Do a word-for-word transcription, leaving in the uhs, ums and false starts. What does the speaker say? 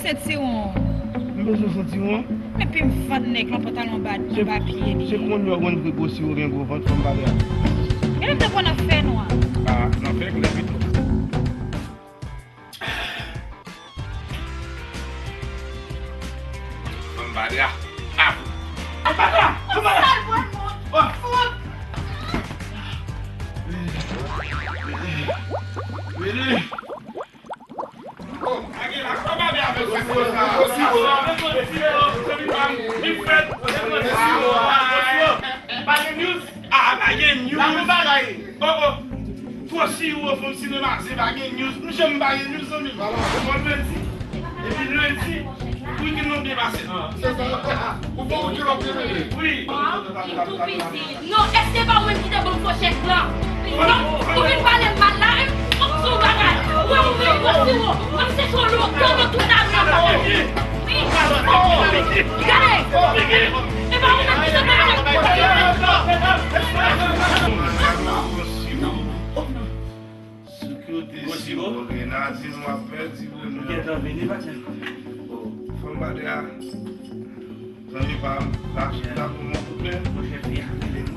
Se tiwon. M bezwen sentiwon. Epi m fann nèg lan pantalon anba, anba pye li. Se kounye a w konn vre gwo siwo gen gwo vant, fanm pa de a. Gade m te konn ap fè nwa. Ah, nan fè koulè pito. Fanm pa de a. Ah! Fanm pa de a! Fanm pa de a! Oh! Vini! Vini! Oh, pa gen la, pa pale avèk mwen konsa. Gwo siwo. Gwo siwo, zanmi pa m. Li fèt. Gwo siwo. Pa gen news. Ah, pa gen news. La pou bagay. Oh, oh. Gwo siwo, fanm sinema, se pa gen news. M janm pa gen news, zanmi. Ou konn lendi. Epi lendi, weekend nan byen pase. Se sa. Ou bon, ou gen lòt byen mennen. Wi. Tou piti. Non, èske pa ou menm ki te ban m fo chèk lan? Non, ou vin pale m mal la, hein? Ou sou bagay. Ou wè ou vin gwo siwo. M ap seche w lontan nan tout lavi a. Wi. Gade. E pa ou menm ki te ban m chèk. Gwo siwo. Grenadin, w ap pèdi bonè. Ou gentan vini, patnè? Oh, fanm pa de a. Zanmi pa m, la, la pou mwen koupe. Monchè, fi a rele m.